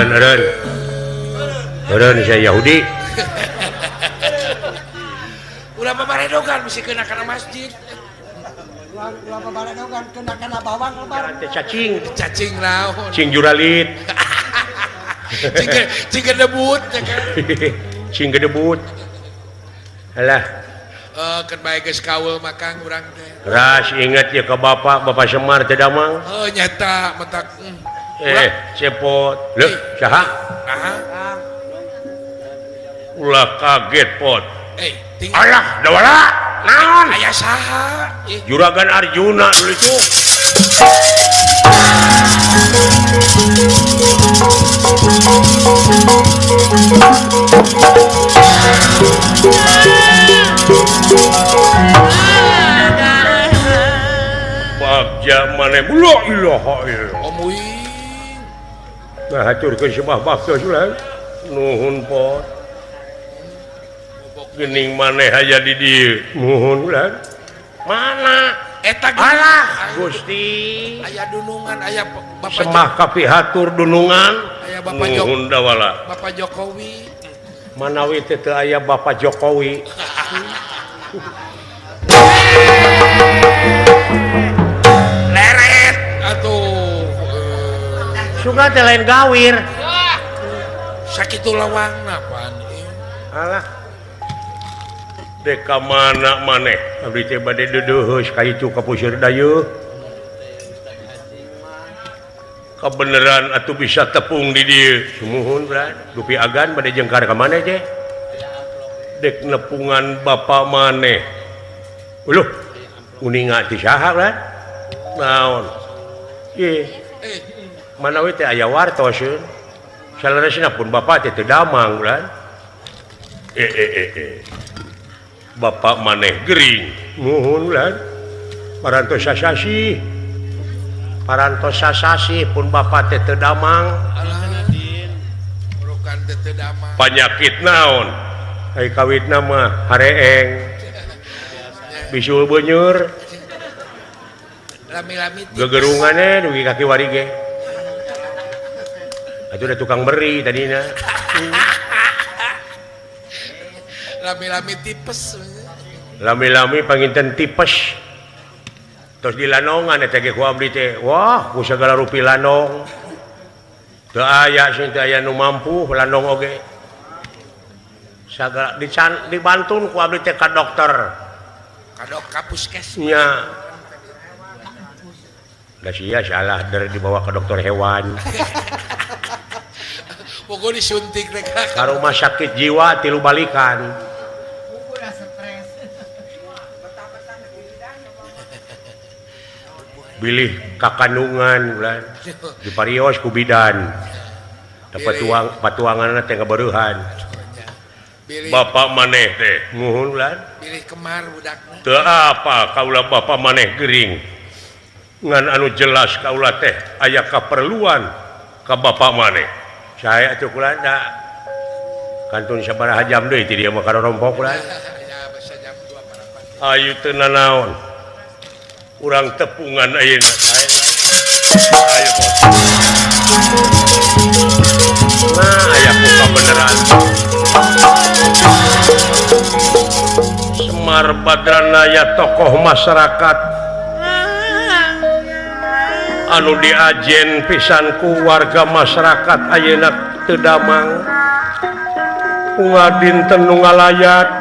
Eureun eureun. Eureun saya Yahudi. Ulah babaredogan bisi kena kana masjid. Ulah babaredogan kena kana bawang lebar. Teh cacing. Cacing naon? Cing juralit. Cing gedebut ya kan. Cing gedebut. Alah. Keun bae geus kaul makang urang teh. Ras inget ya ke bapak, Bapak Semar teh damang. Oh nyata matak. Cepot. Leuh, saha? Naha? Ulah kaget pot. Tinggal. Alah, dawala. Naon? Aya saha? Juragan Arjuna dulu itu. Bagja maneh la ilaha illallah. Omuing. Nah haturkeun sembah bakto sulah. Nuhun pot. Gening maneh aya di dieu. Nuhun ulah. Mana? Eta alah Gusti. Aya dunungan aya Bapak Semah kapihatur dunungan. Aya Bapak Nuhun dawala. Bapak Jokowi. Manawi teh teu aya Bapak Jokowi. Leret atuh. Suka teh lain gawir. Sakitu lawangna pan. Alah. Dek ka mana maneh? Abdi teh bade deudeuheus ka itu ka Pusir Dayeuh. Kebeneran atuh bisa tepung di dieu. Sumuhun brad. Dupi agan bade jengkar ka maneh teh. Dek nepungan bapak maneh. Uluh, uninga ti saha brad? Naon? Ih. Manawi teh aya wartos eun. Saleresna pun bapak teh teu damang brad. Bapak maneh gering. Nuhun brad. Parantos sasasi. Parantos sasasi pun bapak teh teu damang. Panyakit naon? Ai kawitna mah hareeng. Bisul benyur. Lami-lami gegerungane dugi ka kiwari ge. Atuh da tukang beri tadina. Lami-lami tipes. Lami-lami panginten tipes. Terus di lanongan eta ge ku abdi teh. Wah, ku sagala rupi lanong. Teu aya sing teu aya nu mampu lanong oge. Sagala dibantun ku abdi teh ka dokter. Ka dok ka puskesmas. Nya. Da sia salah dari dibawa ke dokter hewan. Pokoknya disuntik teh ka rumah sakit jiwa tilu balikan. Bilih kakandungan bulan di parios ku bidan. Dapat tuang patuanganna teh ngabareuhan. Bapak maneh teh nuhun bulan. Bilih kemar budakna. Teu apa kaula bapak maneh gering. Ngan anu jelas kaula teh aya kaperluan ka bapak maneh. Saya atuh kula da kantun sabaraha jam deui ti dieu mah karompok kula. Ayu teu nanaon. Urang tepungan ayeuna. Ayo bos. Nah, aya ku kabeneran. Semar Badranaya tokoh masyarakat anu diajen pisan ku warga masyarakat ayeuna teu damang. Unggal dinten nu ngalayat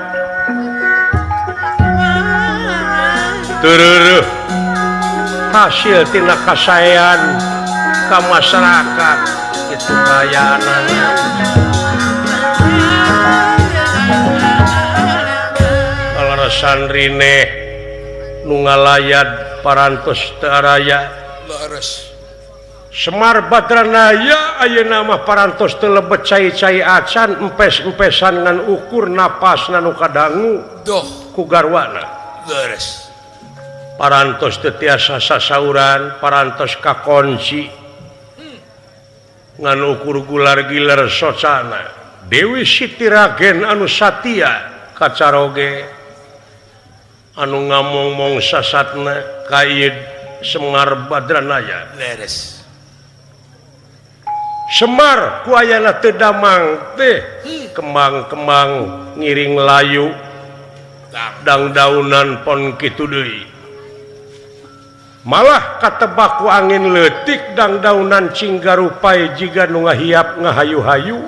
teu hasil tina kasaean ka masyarakat itu kayaanana. Kaleresan rineh nu ngalayat parantos teu araya. Semar Badranaya ayeuna mah parantos teu lebet cai-cai acan empes-empesan ngan ukur napasna nu kadangu doh ku garwana. Leres. Parantos teu tiasa sasauran, parantos kakonci. Ngan ukur gular-giler socana. Dewi Siti Ragen anu satia kacaroge anu ngamong-mong sasatna ka ieu Semar Badranaya. Leres. Semar ku ayana teu damang teh kembang-kembang ngiring layu dangdaunan pon kitu deui. Malah katebak ku angin leutik dangdaunan cinggarupai jiga nu ngahiap ngahayu-hayu.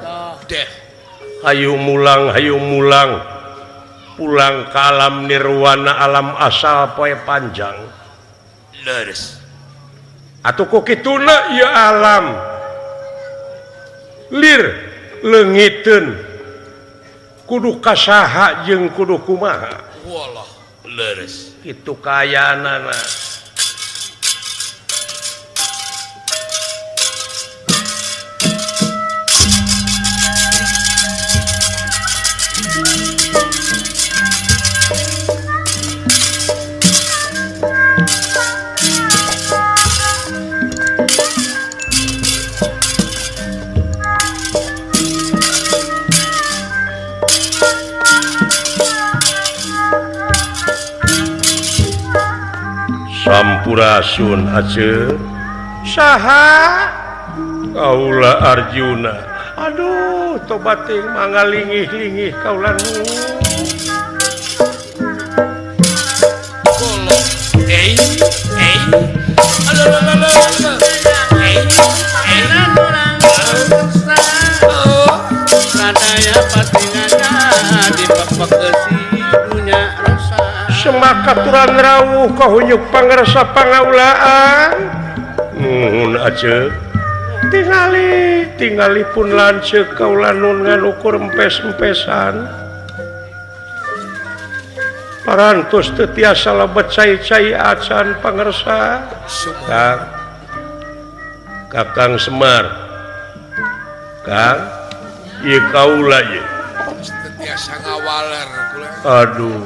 Hayu mulang hayu mulang pulang ka alam nirwana alam asal poe panjang. Leres. Atuh ku kituna ieu alam lir leungiteun kudu kasaha jeung kudu kumaha. Wallah leres. Kitu kaayaanana. Sampurasun Aceh. Saha? Kaula Arjuna. Aduh, tobat ting mangalingih-lingih kaula nu. Eh, eh. Semakaturan rawuh kahunyuk pangersa pangaulaan. Nuhun Aceh. Tingali tingali pun lanceuk kaula nun ngan ukur empes-empesan. Parantos teu tiasa lebet cai-cai acan pangersa. Kang Kakang Semar. Kang ieu kaula ieu. Teu tiasa ngawaler kula. Aduh.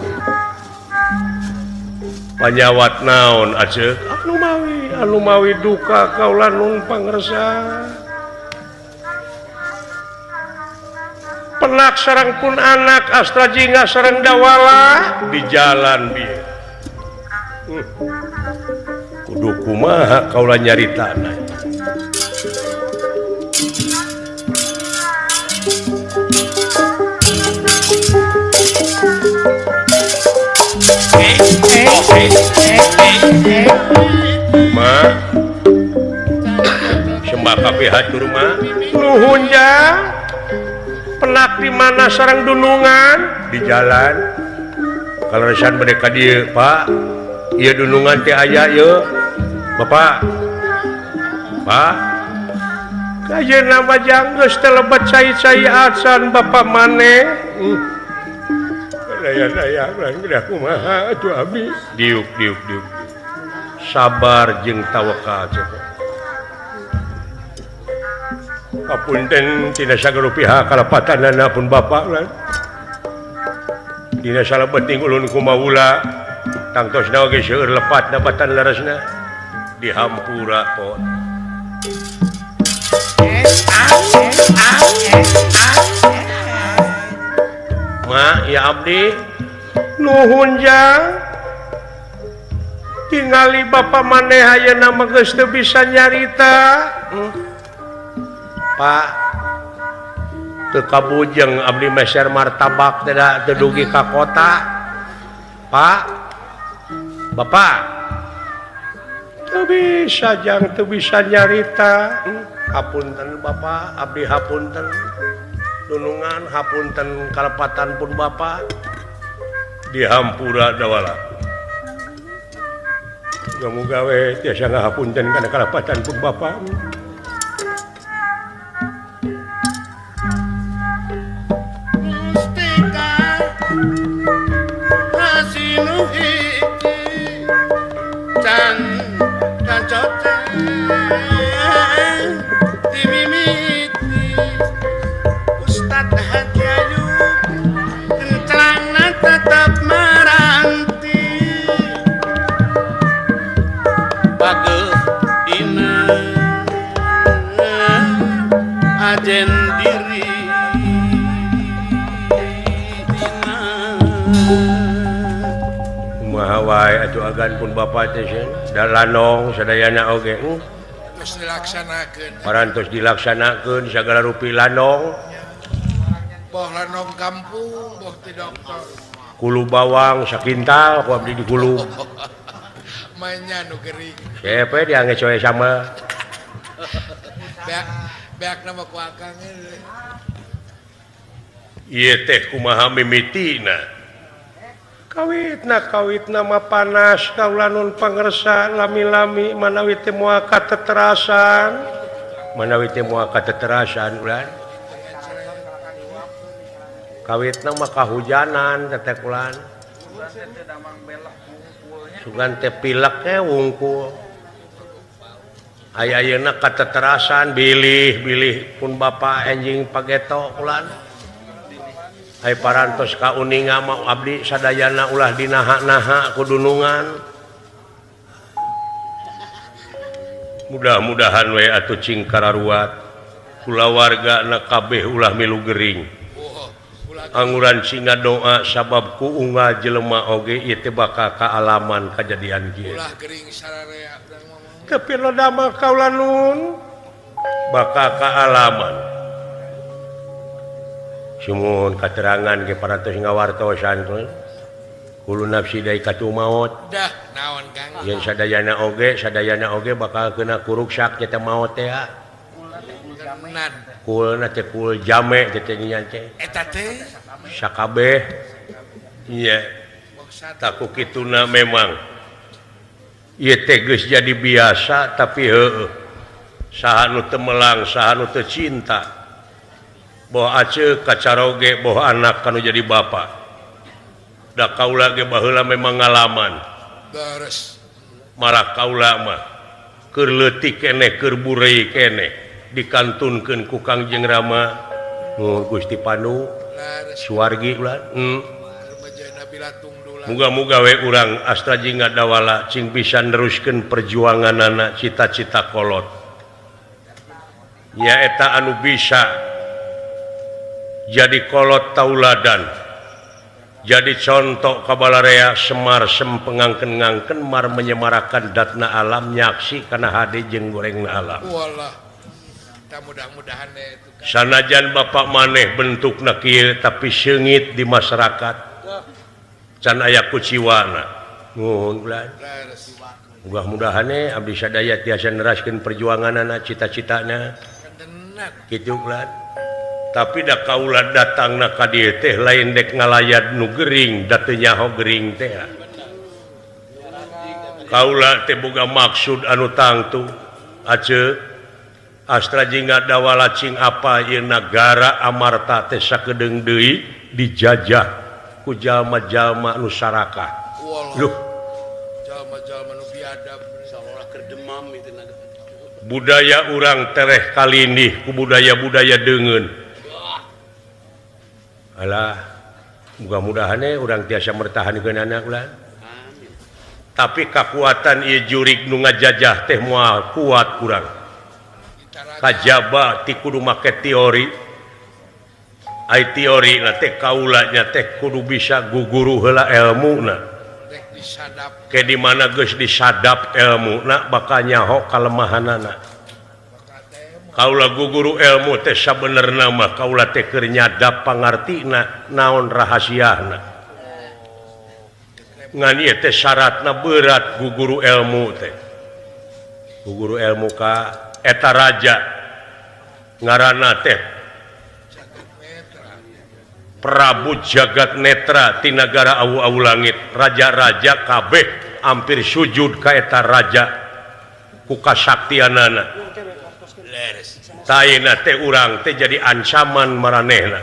Panyawat naon Aceh? Anu mawi duka kaula nun pangersa. Penak sareng pun anak astra jingga sareng dawala di jalan bieu. Kudu kumaha kaula nyaritana. Ma sembah kabeh hatur mah. Nuhun jang. Penak di mana sareng dunungan? Di jalan. Kaleresan bade ka dieu, Pak. Ieu dunungan teh aya ieu. Bapak. Pak. Kayeuna mah jang geus teu lebet cai-cai acan bapak maneh. Daya-daya urang kumaha atuh abdi. Diuk diuk diuk. Sabar jeung tawakal cek. Apunten tina sagala pihak kalepatanana pun bapak lan. Dina salebeting ulun kumaula tangtosna oge seueur lepat dapatan leresna dihampura pot. Ma ya abdi nuhun jang. Tingali bapak maneh ayeuna mah geus teu bisa nyarita. Pak teu kabujeng abdi meser martabak teh teu dugi ka kota. Pak Bapak teu bisa jang teu bisa nyarita. Hapunten Bapak abdi hapunten dunungan hapunten kalepatan pun Bapak dihampura dawala. Muga-muga we tiasa ngahapunten kana kalepatan pun Bapak. Mustika hasinu hiji can kancoceng dimimiti Ustad Haji Ayu kenclangna tetep maranti pageuh dina ajen diri dina kumaha wae atuh agan pun bapa teh da lanong sadayana oge. Parantos dilaksanakeun. Parantos dilaksanakeun sagala rupi landong. Boh landong kampung, boh ti dokter. Kulu bawang sakintal ku abdi digulung. Mainnya nu gering. Siapa dia ngecoe sama. Beak beak nama ku akang. Ieu teh kumaha mimitina. Kawitna mah panas kaula nun pangersa lami-lami manawi teh moal kateterasan. Manawi teh moal kateterasan ulah. Kawitna mah kahujanan teh kulan. Sugan teh pilek teh wungkul. Aya ayeuna kateterasan bilih-bilih pun bapa enjing pageto kulan. Ai parantos ka uninga mah abdi sadayana ulah dinaha-naha kudunungan. Mudah-mudahan we atuh cing kararuat kulawarga na kabeh ulah milu gering. Anguran singa doa sabab ku unggal jelema oge ieu teh bakal kaalaman kajadian kieu. Ulah gering sararea tapi loda mah kaula nun bakal kaalaman. Sumuhun katerangan ge parantos ngawartosan kulo nafsi daikatul maut. Dah naon Kang? Yen sadayana oge bakal kena kuruksak eta maot teh. Kulna teh kul jame teh nya teh. Eta teh sakabeh nya taku kituna memang ieu teh geus jadi biasa tapi heueuh saha nu teu melang saha nu teu cinta. Boh aceu kacaroge boh anak kanu jadi bapa. Da kaula ge baheula memang ngalaman. Beres. Marah kaula mah keur leutik keneh keur burei keneh dikantunkeun ku Kangjeng Rama Nuhun Gusti Pandu Suwargi ulah. Muga-muga we urang Astra Jingga Dawala cing bisa neruskeun perjuanganana cita-cita kolot. Nyaeta anu bisa jadi kolot tauladan jadi contoh kabalarea Semar sempengangken-ngangken mar menyemarakan datna alam nyaksi kana hade jeung gorengna alam. Walah. Mudah-mudahan sanajan bapak maneh bentukna kieu tapi seungit di masyarakat can aya kuciwana. Nuhun ulah. Mudah-mudahan abdi sadaya tiasa neraskeun perjuanganana cita-citana. Kitu ulah. Tapi da kaula datangna ka dieu teh lain dek ngalayat nu gering da teu nyaho gering teh. Kaula teh boga maksud anu tangtu. Aceu Astra Jingga Dawala cing apa ieu nagara Amarta teh sakedeung deui dijajah ku jalma-jalma nu sarakah. Loh, jalma-jalma nu biadab saolah keur demam itu nagara. Budaya urang tereh kalindih ku budaya-budaya deungeun. Alah, mudah-mudahan urang tiasa mertahankeun anak ulah. Tapi kakuatan ieu jurig nu ngajajah teh moal kuat urang. Kajaba ti kudu make teori. Ai teori na teh kaula nya teh kudu bisa guguru heula elmuna. Ke di mana geus disadap elmuna bakal nyaho kalemahanana. Kaula guguru ilmu teh sabenerna mah kaula teh keur nyadap pangartina naon rahasiana. Ngan ieu teh syaratna berat guguru ilmu teh. Guguru ilmu ka eta raja ngaranna teh Prabu Jagat Netra ti nagara awu-awu langit. Raja-raja kabeh hampir sujud ka eta raja ku kasaktianana. Taina teh urang teh jadi ancaman maranehna.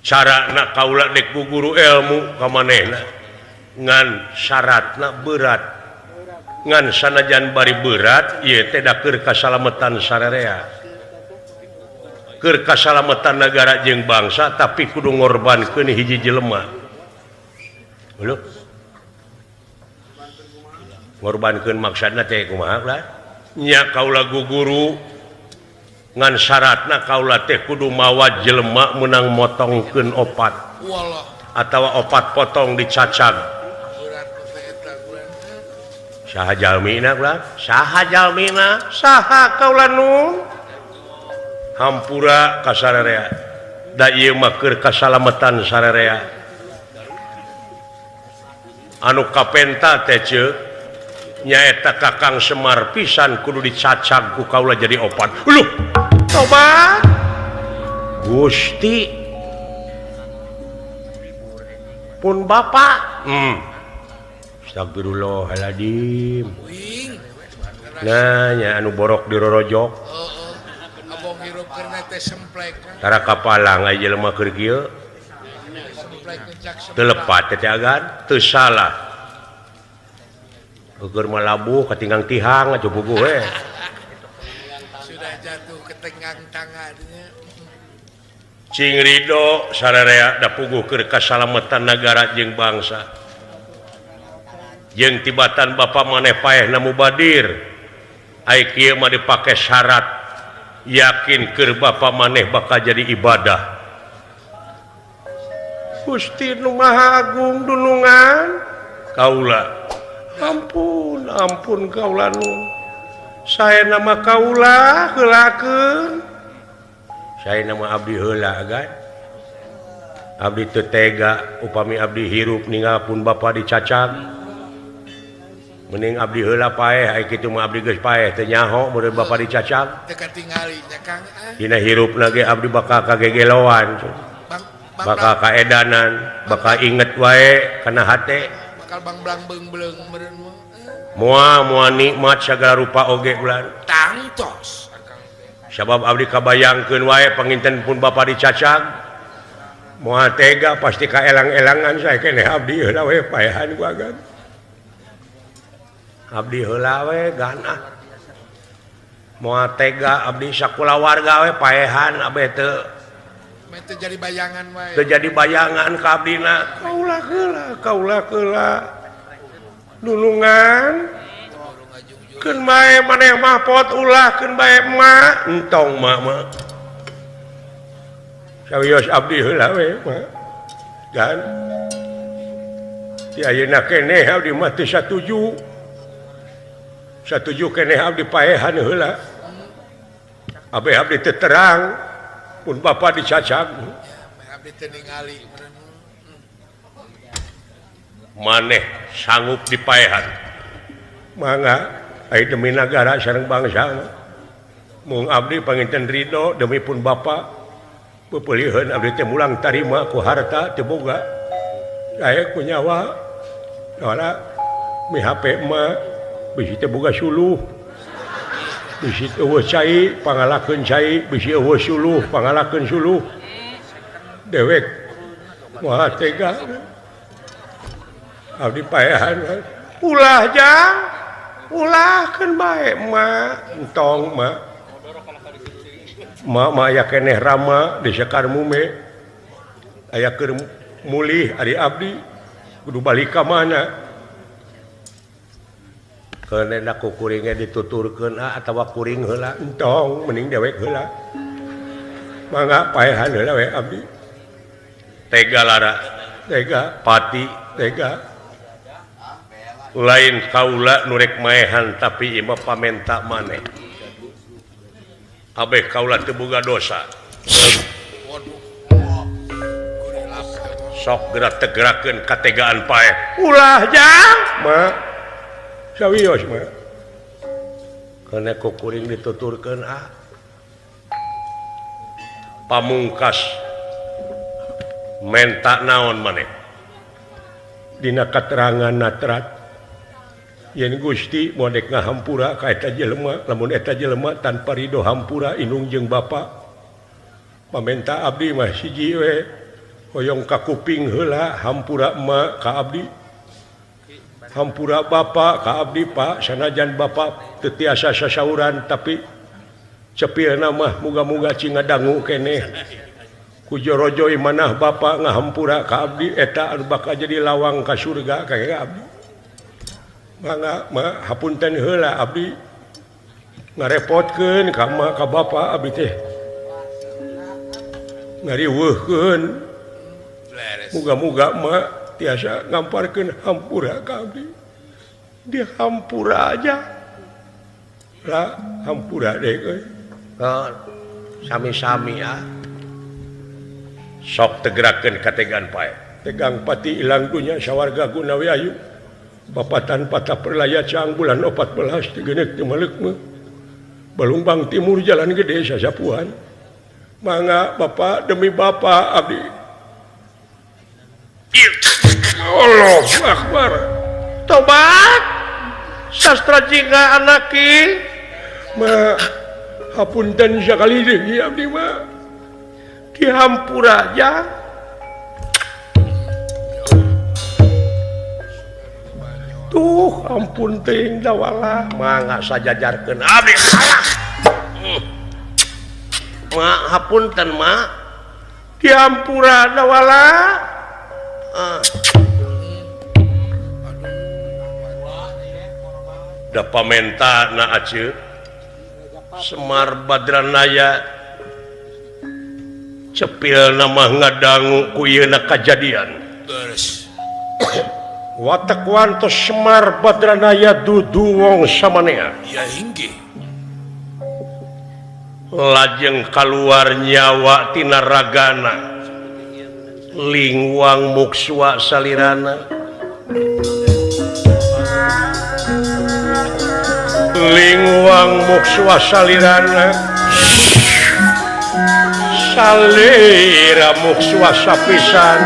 Carana kaula dek guguru ilmu ka manehna ngan syaratna berat. Ngan sanajan bari berat ieu teh da keur kasalametan sararea. Keur kasalametan nagara jeung bangsa tapi kudu ngorbankeun hiji jelema. Lho. Ngorbankeun maksudna teh kumaha lah? Nya kaula guguru ngan syaratna kaula teh kudu mawa jelema meunang motongkeun opat. Atawa opat potong dicacag. Saha jalmina ulah? Saha jalmina? Saha kaula nu? Hampura ka sararea. Da ieu mah keur kasalamatan sararea. Anu kapenta teh ceuk nyaeta Kakang Semar pisan kudu dicacag ku kaula jadi opat. Uluh, tobat. Gusti pun bapak. Astagfirullahaladzim. Nah nya anu borok dirorojok. Abong hirup karena teh semplek. Tara kapalang aya jelema keur kieu. Teu lepat teh agan, teu salah. Keur mah labuh katinggang tihang atuh puguh we. Sudah jatuh ke tenggang tangannya. Cing ridho sararea da puguh keur kasalamatan nagara jeung bangsa. Jeung tibatan bapa maneh paehna mubadir. Ai kieu mah dipake syarat yakin keur bapa maneh bakal jadi ibadah. Gusti nu Maha Agung dunungan kaula. Ampun, ampun kaula nun. Sae nama kaula heulakeun. Saya nama abdi heula kan. Abdi teu tega upami abdi hirup ninggal pun bapa dicacag. Mending abdi heula paeh ai kitu mah abdi geus paeh teu nyaho meureun bapa dicacag. Teu katingali nya Kang. Dina hirupna ge abdi bakal kagegeloan. Bakal kaedanan, bakal inget wae kana hate. Bakal bangblang beung-beung meureun mah. Moal moal nikmat sagala rupa oge ulan. Tangtos. Sabab abdi kabayangkeun wae panginten pun bapa dicacag. Moal tega pasti kaelang-elangan saya keneh abdi heula we paehan ku agan. Abdi heula we ganah. Moal tega abdi sakulawarga we paehan abdi teu teu jadi bayangan wae. Teu jadi bayangan ka abdina. Kaula heula, kaula heula. Nulungan. Keun bae maneh mah pot ulah keun bae emak entong mak mah sawios abdi heula we mah dan di ayeuna keneh abdi mah teu satuju satuju keneh abdi paehan heula abdi abdi teu terang pun bapa dicacag abdi teu ningali maneh sanggup dipaehan mangga ai demi nagara sareng bangsa mung abdi panginten ridho demi pun bapa pepeuliheun abdi teh mulang tarima ku harta teu boga aya ku nyawa ora mi HP mah bisi teu boga suluh bisi eueuh cai pangalakeun cai bisi eueuh suluh pangalakeun suluh dewek moal tega abdi paehan ulah jang ulah keun bae mak entong mak mak mah aya keneh rama di Sekar Mume aya keur mulih ari abdi kudu balik ka mana keun ku kuring ge dituturkeun atawa kuring heula entong mending dewek heula mangga paehan heula we abdi tega lara tega pati tega lain kaula nurek maehan tapi imah pamenta maneh abeh kaula teu boga dosa sok gerak tegerakeun kategaan paeh ulah jang ma sawios ma kana ku kuring dituturkeun ah pamungkas menta naon maneh dina katerangan natrat yen Gusti modek ngahampura ka eta jelema lamun eta jelema tanpa ridho hampura indung jeung bapa pamenta abdi mah siji we hoyong ka kuping heula hampura emak ka abdi hampura bapa ka abdi Pak sanajan bapa teu tiasa sasauran tapi cepilna mah muga-muga cing ngadangu keneh ku jorojoy manah bapa ngahampura ka abdi eta anu bakal jadi lawang ka surga ka abdi mangga mah hapunten heula abdi ngarepotkeun ka emak ka bapa abdi teh ngariweuhkeun muga-muga emak tiasa ngamparkeun hampura ka abdi. Dihampura aja lah hampura deh euy. Sami-sami ah. Sok tegerakeun kategaan pae. Tegang pati ilang dunya sawarga gunawi ayu. Bapatan patah perlaya caang bulan 14 tigenek teu maleukmeu. Balungbang timur jalan gede sasapuan. Mangga bapak demi bapak abdi. Allahu Akbar. Tobat. Sastra jingga anaki. Ma hapunten sakali deui abdi mah. Dihampura aja. Tuh ampun teuing dawala mangga sajajarkeun abdi salah. Ma hapunten ma. Dihampura dawala. Da pamenta na aceuk Semar Badranaya cepil nama ngadangu ku ieuna kajadian. Terus watek wantos Semar Badranaya dudu wong samanea. Ya inggih. Lajeng kaluar nyawa tina ragana. Lingwang mukswa salirana. Lingwang mukswa salirana. Salira mukswa sapisan.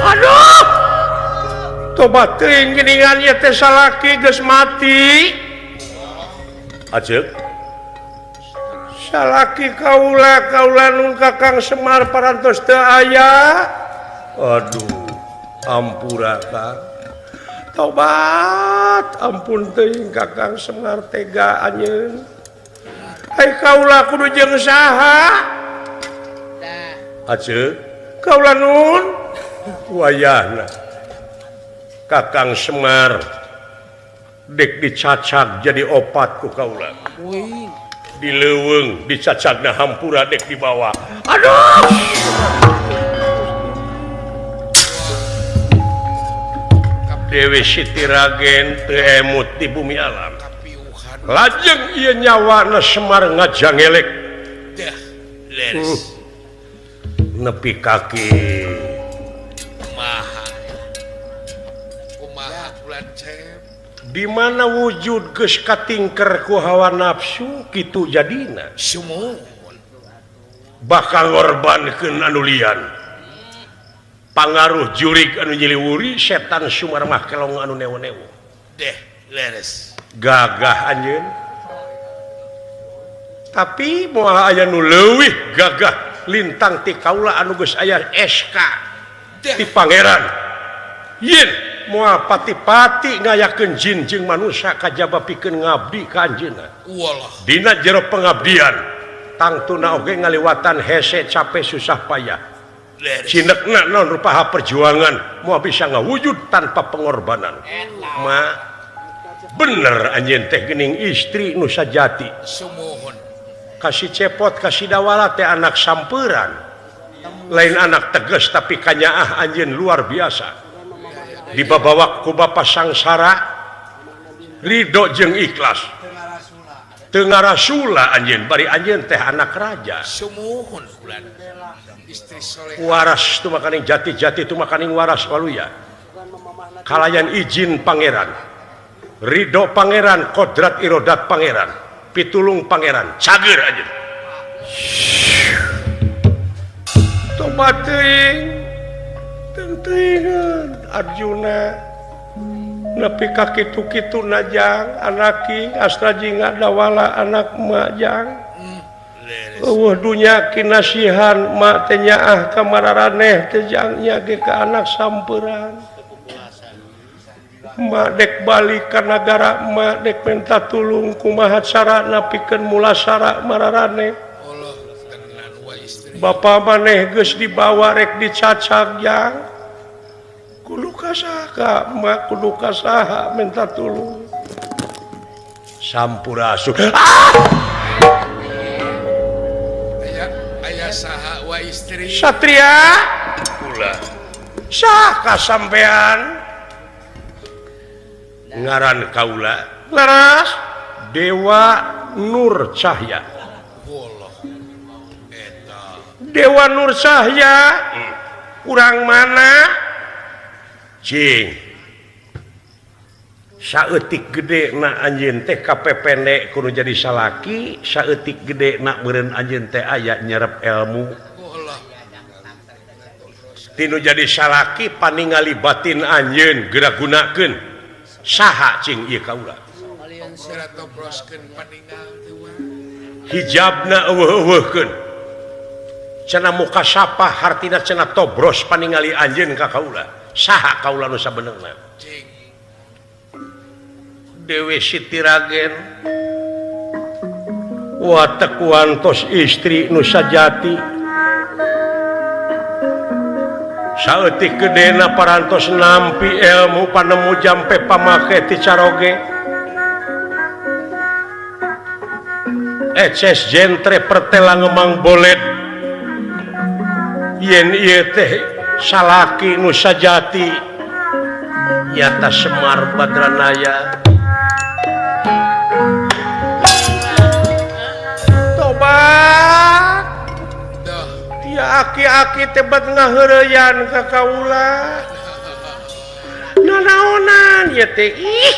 Aduh, tobat teuing geuningan ieu teh salaki geus mati. Aceuk. Salaki kaula kaula nun Kakang Semar parantos teu aya. Aduh, ampura Kang. Tobat, ampun teuing Kakang Semar tega anjeun. Ai kaula kudu jeung saha? Aceuk, kaula nun wayahna Kakang Semar dek dicacag jadi opat ku kaula. Di leuweung dicacagna hampura dek dibawa. Aduh! Dewi Siti Ragen teu emut di bumi alam. Lajeng ieu nyawana Semar ngajangelek. Nepi kaki. Kumaha? Kumaha bulan cep? Di mana wujud geus katingker ku hawa nafsu kitu jadina. Sumuhun. Bakal ngorbankeun anu lian. Pangaruh jurig anu nyiliwuri setan Sumar mah kelong anu newo-newo. Deh, leres. Gagah anjeun. Tapi moal aya nu leuwih gagah lintang ti kaula anu geus aya SK ti pangeran. Yen moal pati-pati ngayakeun jin jeung manusia kajaba pikeun ngabdi ka anjeunna. Walah. Dina jero pengabdian tangtuna oge ngaliwatan hese capek susah payah. Cinekna non rupaha perjuangan moal bisa ngawujud tanpa pengorbanan. Ma bener anjeun teh geuning istri nu sajati. Sumuhun. Kasih cepot kasih dawala teh anak samperan. Lain anak tegas tapi kanyaah anjeun luar biasa. Dibabawak ku bapa sangsara ridho jeung ikhlas. Teu ngarasula anjeun bari anjeun teh anak raja. Sumuhun bulan. Istri soleh. Waras tu makaning jati-jati tu makaning waras waluya. Kalayan izin pangeran. Ridho pangeran, kodrat irodat pangeran, pitulung pangeran, cager anjeun. Tobat teuing. Teuingan Arjuna nepi ka kitu-kitu najang anaki Astra Jingga dawala anak majang. Eueuh dunya kinasihan mak teh nyaah ka mararaneh teh jangnya ge ka anak samperan. Mak dek balik ka nagara mak dek minta tulung kumaha carana pikeun mulasara mararaneh. Bapa maneh geus dibawa rek dicacag jang. Kudu ka saha mak kudu ka saha minta tulung. Sampurasun. Ah! Saha wa istri Satria kula sah kasampean ngaran kaula laras Dewa Nur Cahya. Dewa Nur Cahya kurang mana cing saeutik gede na anjeun teh kapepende kudu jadi salaki, saeutik gede na meureun anjeun teh aya nyerep ilmu. Tinu jadi salaki paningali batin anjeun geura gunakeun. Saha cing ieu kaula? Hijabna eueuh-eueuhkeun. Cenah muka sapa hartina cenah tobros paningali anjeun ka kaula. Saha kaula nu sabenerna? Dewi Siti Ragen watekuantos istri nu sajati saeutik gedena parantos nampi ilmu panemu jampe pamake ti caroge eces jentre pertela ngemang bolet yen ieu teh salaki nu sajati nyata Semar Badranaya. Tobat ya aki-aki tebat ngaheureyan ka kaula nanaonan ya teh ih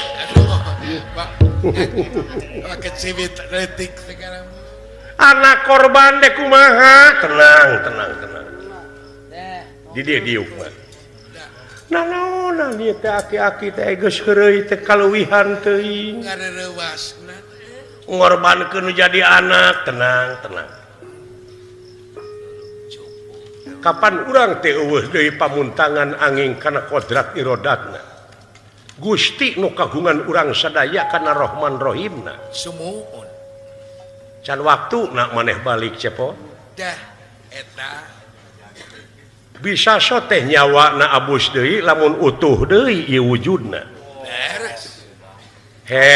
anak korban deh kumaha tenang tenang tenang di dia diuk mah nanaonan ieu teh aki-aki teh geus heureuy teh kaluwihan teuing ngorbankeun nu jadi anak tenang tenang kapan urang teh eueuh deui pamuntangan angin kana kodrat irodatna Gusti nu kagungan urang sadaya kana Rahman Rahimna sumuhun can waktuna maneh balik cepo dah eta bisa so teh nyawana abus deui lamun utuh deui ieu wujudna beres he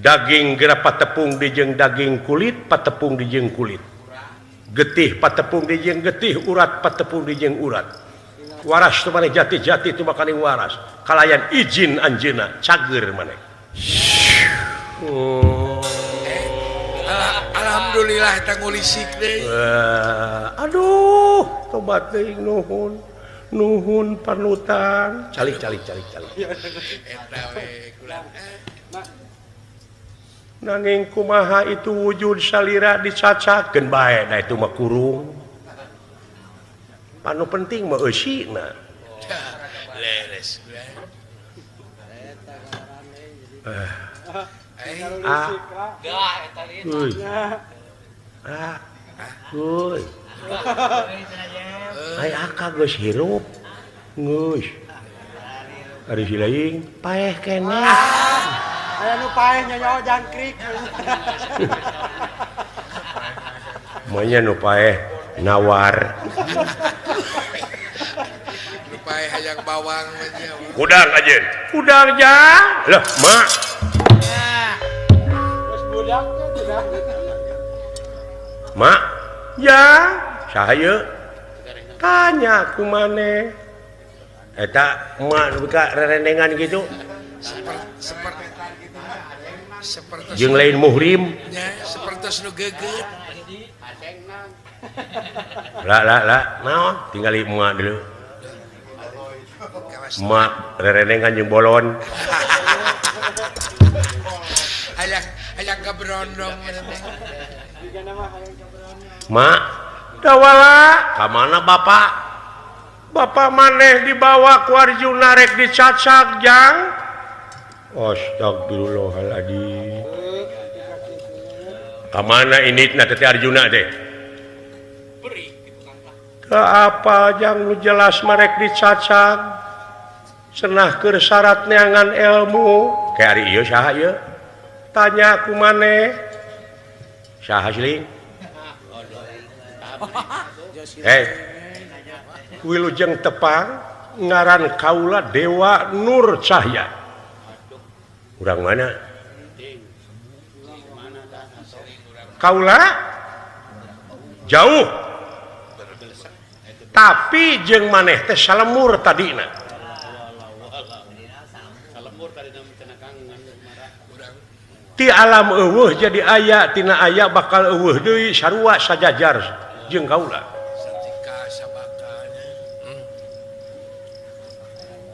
daging geura patepung dijeng daging kulit patepung dijeng kulit getih patepung dijeng getih urat patepung dijeng urat waras tu maneh jati-jati tu makani waras kalayan izin anjeunna cager maneh. Oh. Alhamdulillah eta ngulisik deui. Aduh tobat deui nuhun nuhun panutan calik calik calik calik eta we kula. Nanging kumaha itu wujud salira dicacakeun bae da itu mah kurung. Anu penting mah eusina. Leres. Ah. Euy. Ah. Euy. Ai aka geus hirup. Geus. Ari si lain paeh keneh. Aya nu paeh nyonya jangkrik. Manya nu paeh nawar. Nu paeh hayang bawang mah. Kudang ajeun. Kudang jang. Lah, mak. Geus budak teh budak. Mak, ya, saha ieu? Tanya ku maneh. Eta mak nu ka rerendengan kitu. Seperti jeung lain muhrim nya sapertos nu geget. Lah lah lah naon tinggali emak dulu. Emak rerendengan jeung bolon. Hayang hayang kabrondong. Mak dawala ka mana bapak? Bapak maneh dibawa ku Arjuna rek dicacak jang. Astagfirullahaladzim. Kamana ini na teh Arjuna teh? Ke apa jang nu jelas marek dicacak? Cenah keur syarat neangan ilmu. Ke ari ieu saha ieu? Tanya ku maneh. Saha siling? Hei. Wilujeng tepang ngaran kaula Dewa Nur Cahya. Urang mana? Kaula Jauh. Tapi jeung maneh teh salemur tadina. Ti alam eueuh jadi aya, tina aya bakal eueuh deui sarua sajajar jeung kaula.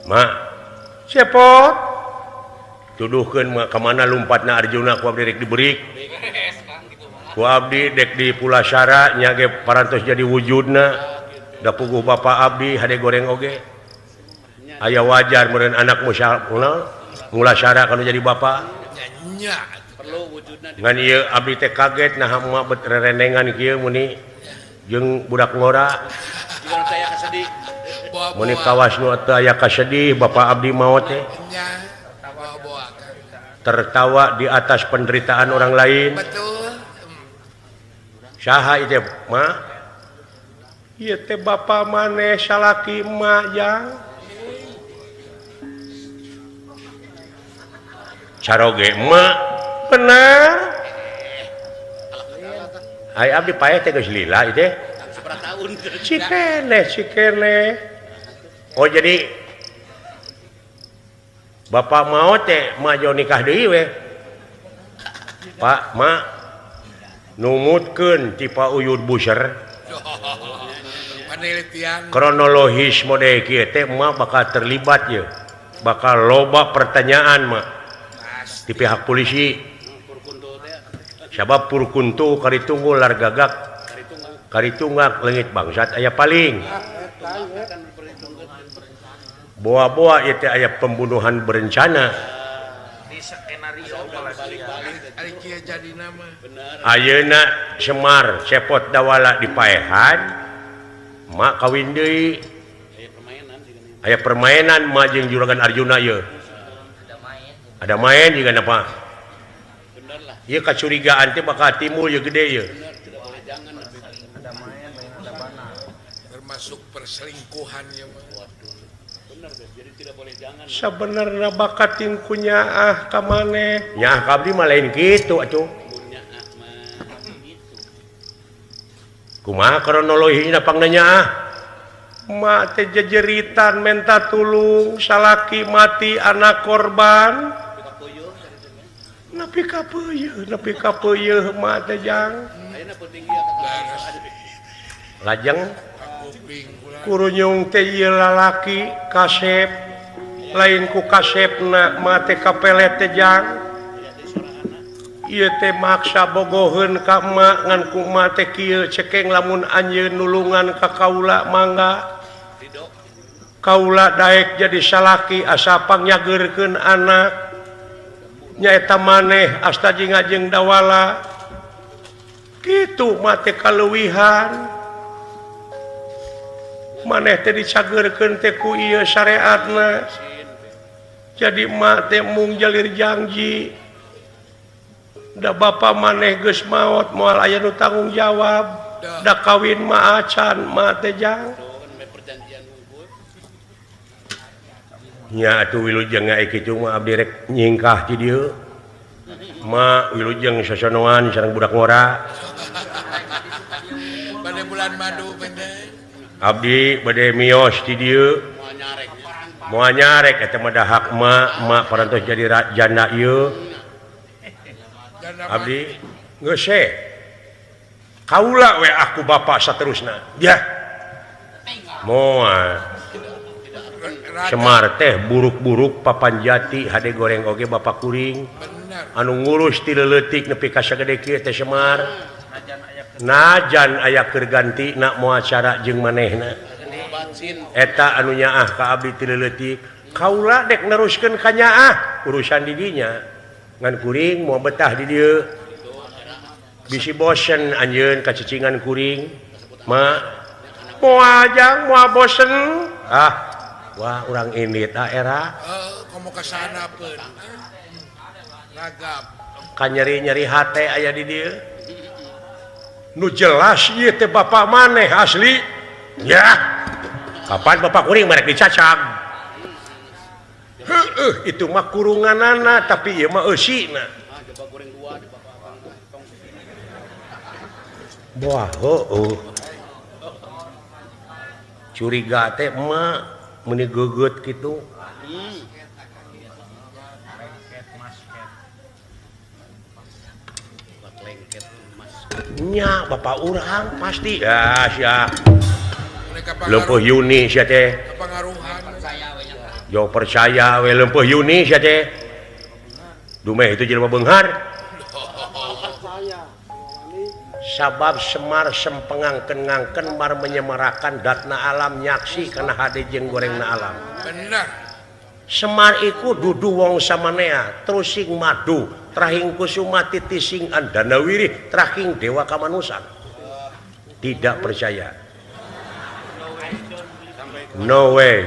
Ma, cepot tuduhkeun mah ka mana lumpatna Arjuna ku abdi rek diberi. Ku abdi dek di Pulasara nya ge parantos jadi wujudna. Da puguh bapa abdi hade goreng oge. Aya wajar meureun anak Mulasara kalau jadi bapa. Perlu wujudna. Ngan ieu abdi teh kaget naha emak bet rerendengan kieu muni jeung budak ngora. Muni kawas nu teu aya kasedih bapa abdi maot teh. Tertawa di atas penderitaan orang lain. Betul. Saha ieu mah? Ieu teh bapa maneh salaki emak jang. Caroge emak bener. Ai abdi paeh teh geus lila ieu teh. Cikene cikene. Oh jadi bapak mau teh mah nikah deui we. Pak mak numutkeun ti Pak Uyud Buser. Penelitian kronologis mode kieu teh emak bakal terlibat ye. Bakal loba pertanyaan mak di pihak polisi. Sabab purkuntu karitunggu largagak karitungak leungit bangsat aya paling. Boa-boa itu aya pembunuhan berencana. Di skenario ayeuna Semar cepot dawala di paehan mak kawin deui. Aya permainan mak jeung Juragan Arjuna ieu. Ada main juga apa? Ieu kacurigaan teh bakal timbul ieu gede ieu. Termasuk perselingkuhan ieu mah. Sebenarnya bakat tingku nyaah ka maneh. Nyaah ka abdi mah lain kitu atuh. Kumaha kronologina pangna nyaah? Mak teh jejeritan menta tulung, salaki mati anak korban. Nepi ka peuyeun, nepi ka peuyeun mak teh jang. Lajeng kurunyung teh ieu lalaki kasep lain ku kasepna mate kapelet teh jang. Ieu teh maksa bogoheun ka emak ngan ku emak teh kieu cekeng lamun anjeun nulungan ka kaula mangga. Kaula daek jadi salaki asa pangyageurkeun anak. Nyaeta maneh asta jeung ngajeng dawala. Kitu mate kaleuwihan. Maneh teh dicageurkeun teh ku ieu syariatna. Jadi emak teh mung jalir janji. Da bapa maneh geus maot moal aya nu tanggung jawab. Da kawin mah acan emak teh jang. Nya atuh wilujeng ngae kitu mah abdi rek nyingkah ti dieu. Mak wilujeng sasonoan sareng budak ngora. Bade bulan madu pendek. Abdi bade mios ti dieu. Moal nyarek eta mah dahak emak, emak parantos jadi janda ieu. Abdi geus we. Kaula we aku bapa saterusna. Dia. Moal. Semar teh buruk-buruk papanjati hade goreng oge bapa kuring. Anu ngurus ti leutik nepi ka sagede kieu teh Semar. Najan aya keur ganti na moal cara jeung manehna. Eta anu nyaah ka abdi ti leutik. Kaula dek neruskeun ka nyaah urusan di dinya. Ngan kuring moal betah di dieu. Bisi bosen anjeun kacicingan kuring. Ma moal jang moal bosen. Ah wah urang ini ta era. Komo ka sana pun. Ragap. Ka nyeri-nyeri hate aya di dieu. Nu jelas ieu teh bapa maneh asli. Ya. Kapan bapak kuring merek dicacag. Heueuh itu mah kurunganana tapi ieu mah eusina. Wah heueuh curiga teh emak meuni geugeut kitu. Nya bapak urang pasti ya sia. Leumpeuh Yuni sia teh. Jo percaya we leumpeuh Yuni sia teh. Dumeh itu jelema beunghar. Sabab Semar sempengangken-ngangken mar menyemarakan datna alam nyaksi kana hade jeung gorengna alam. Bener. Semar iku dudu wong samanea, trusing madu, trahing kusuma titising andanawirih, trahing dewa kamanusan. Tidak percaya. No way.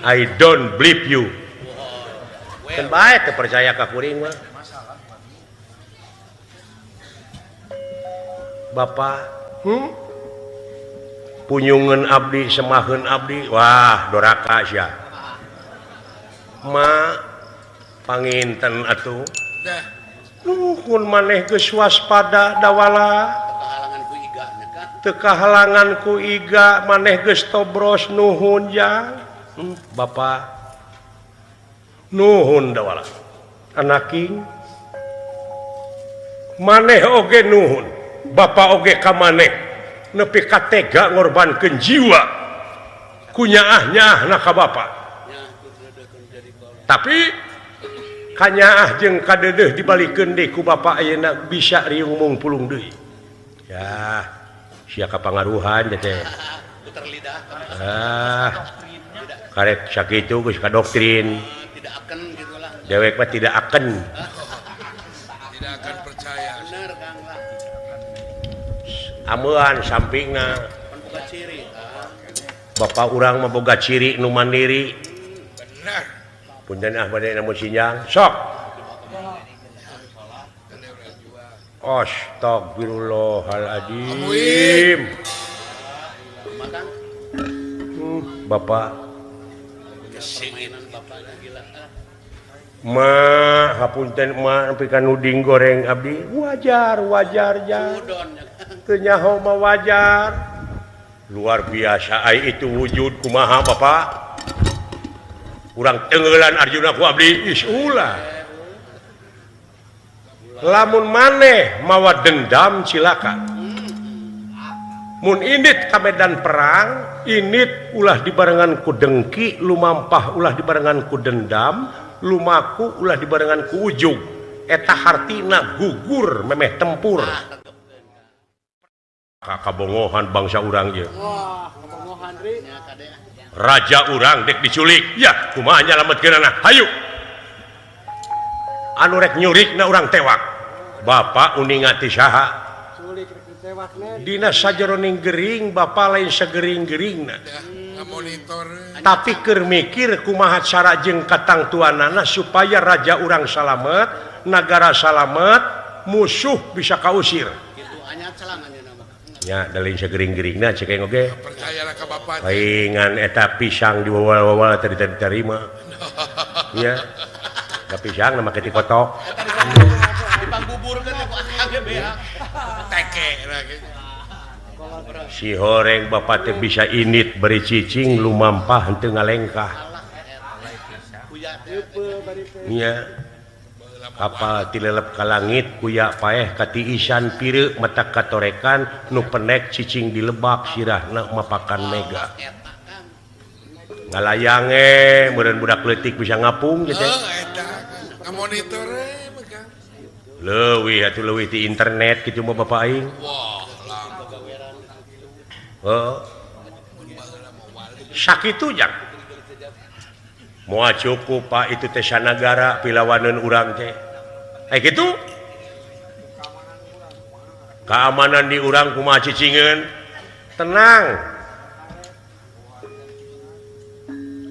I don't believe you. Kan bae teu percaya ka kuring mah. Bapak, punyungeun abdi, semaheun abdi, wah doraka sia. Ma panginten atuh. Nuhun maneh geus waspada dawala. Teu kahalangan ku iga maneh geus tobros nuhun jang. Bapak nuhun dawala. Anaking maneh oge nuhun. Bapak oge ka maneh nepi ka tega ngorbankeun jiwa kunyaah-nyaahna ka bapak. Tapi kanyaah jeung kadeudeuh dibalikeun deui ku bapak ayeuna bisa riung mungpulung deui. Ya, sia kapangaruhan teh. Ah, karek sakitu geus ka doktrin. Tidak akan gitulah. Dewek mah tidak akan. Tidak akan percaya. Bener Kang lah. Amean sampingna. Bapak urang mah boga ciri nu mandiri. Bener. Punten ah bade namun sinjang. Sok. Astagfirullahaladzim. Bapak ma hapunten ma nepi ka nuding goreng abdi wajar wajar ja. Teu nyaho mah wajar. Luar biasa ai itu wujud kumaha Bapak. Urang tenggelan Arjuna ku abdi is ulah. Lamun maneh mawa dendam cilaka. Mun indit ka medan perang, indit ulah dibarengan ku dengki, lumampah ulah dibarengan ku dendam, lumaku ulah dibarengan ku ujug. Eta hartina gugur memeh tempur. Kabongohan bangsa urang ieu. Raja urang dek diculik. Ya, kumaha nyalametkeunana? Hayu. Anu rek nyurikna urang tewak. Bapak uninga ti saha? Dina sajeroning gering, bapak lain segering-geringna. Tapi keur mikir kumaha cara jeung katangtuanana supaya raja urang salamet, nagara salamet, musuh bisa kausir. Ya, dalin segering-geringna cek aing oge. Percayalah ka bapak. Paingan eta pisang diwawal-wawal tadi diterima. Ya. Da pisang na make dikotok. Dipangbuburkeun ku akang ge beak. Teke. Si horeng bapak teh bisa init beri cicing lumampah henteu ngalengkah. Nya. Kapal tilelep ka langit kuya paeh katiisan pireuk mata katorekan nu penek cicing dilebak sirahna mapakan mega. Ngalayange meureun budak leutik bisa ngapung gitu. Ngamonitor leuwih atuh leuwih ti internet kitu mah bapak aing. Heeh. Sakitu jang. Moal cukup Pak itu teh sanagara pilawaneun urang teh. Kitu? Keamanan di urang kumaha cicingeun? Tenang.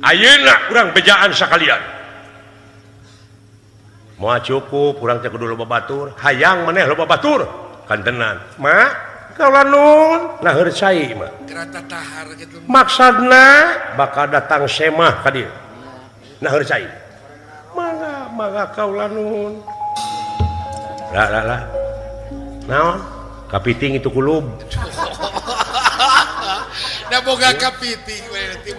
Ayeuna urang bejaan sakalian. Moal cukup urang teh kudu loba batur, hayang maneh loba batur. Kantenan. Ma, kaula nun naheur cai mah. Maksudna bakal datang semah ka dieu. Naheur cai. Mangga mangga kaula nuhun. Lah lah lah. Naon? Kapiting itu kulub. Da boga kapiting we di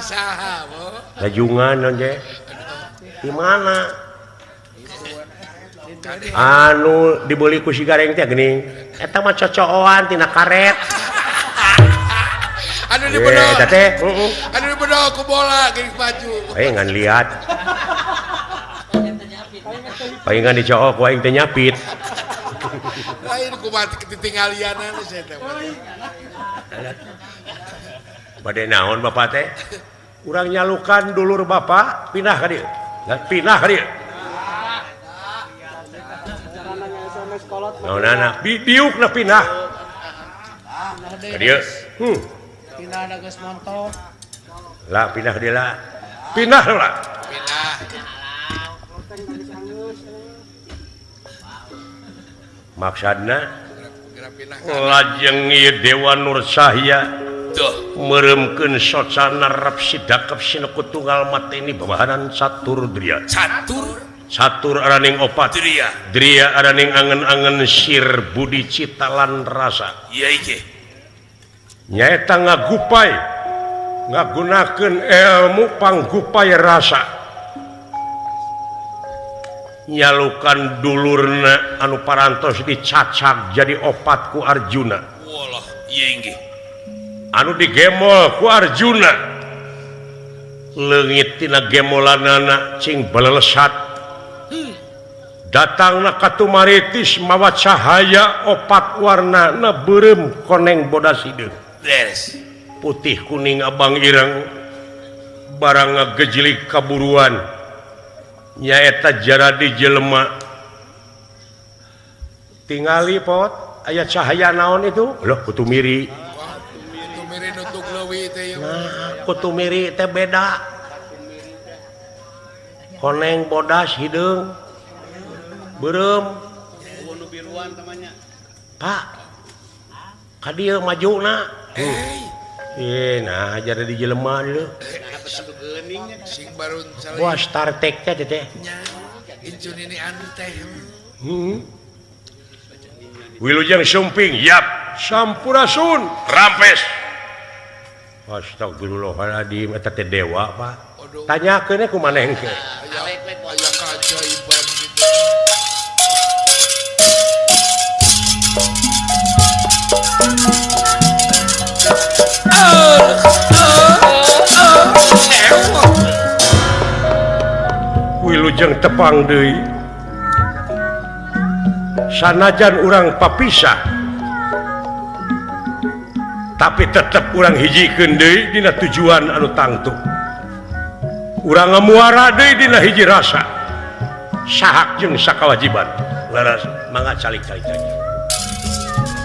saha bo. Lajungan naon je? Di mana? Anu dibeli ku si Gareng teh geuning. Eta mah cocooan tina karet. Anu dibedol. Eta teh, heeh. Anu dibedol ku bola geuning maju. Ngan lihat. Palingan dicook ku aing teh nyapit. Lain kumaha ketinggalianan saya teh. Bade naon bapak teh? Urang nyalukan dulur bapak pindah ka dieu. Pindah ka dieu. Naonana diukna pindah. Ka dieu. Pindah da geus montok. Lah pindah ka dieu lah. Pindah lah. Pindah. Maksudna lajeng ieu Dewa Nur Cahya meremkeun socana rep sidakep sineku tunggal mateni babahanan catur dria. Catur araning opat. Dria. Dria araning angen-angen sir budi cita lan rasa. Iya iki. Nyaeta ngagupai ngagunakeun ilmu panggupai rasa. Nyalukan dulurna anu parantos dicacag jadi opat ku Arjuna. Walah, iya inggih. Anu digemol ku Arjuna. Leungit tina gemolanana cing balelesat. Datangna ka Tumaritis mawa cahaya opat warna na beureum koneng bodas hideung. Beres. Putih kuning abang ireng barang ngagejlik kaburuan. Nyaeta jaradi jelema. Tingali pot aya cahaya naon itu? Loh, kutu miri. Kutu miri nutuk leuwi teh. Nah, kutu miri teh beda. Koneng bodas hideung. Beureum. Nu biruan tamanya. Pak. Ka dieu majuna. Nah jadi jelema leuh. Sing barun wah Star Trek teh teh. Incun ini anu teh. Wilujeng Sumping, yap. Sampurasun, rampes. Astagfirullahaladzim, eta teh dewa, Pak. Tanyakeun ku maneh engke. Aya keajaiban gitu. Wilujeng tepang deui. Sanajan urang papisah tapi tetep urang hijikeun deui dina tujuan anu tangtu. Urang ngamuara deui dina hiji rasa. Sahak jeung sakawajiban. Leres mangga calik-calik.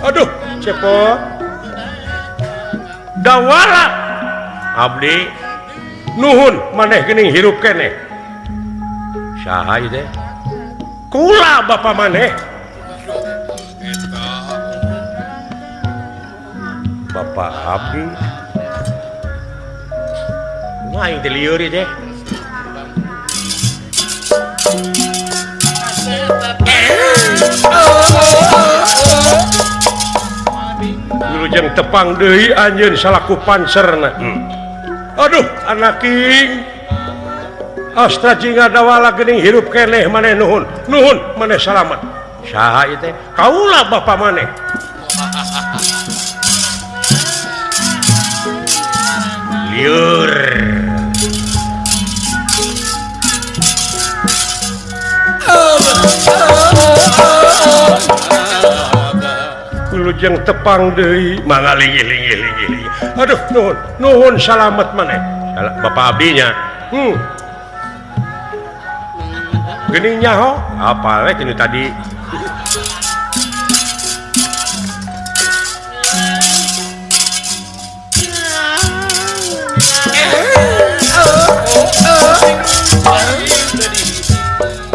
Aduh, cepot. Dawala abdi nuhun maneh geuning hirup keneh. Saha ieu teh? Kula bapa maneh. Bapak abdi. Aing teh lieur ieu teh. Wilujeng tepang deui anjeun salaku pancerna. Aduh, anaking. Astra jingga dawala geuning hirup keneh maneh nuhun. Nuhun maneh salamet. Saha ieu teh? Kaula bapa maneh. Lieur. Wilujeng tepang deui mangga linggih linggih linggih. Aduh, nuhun, nuhun salamet maneh. Bapak abdinya. Geuning nyaho, apa we tinu tadi?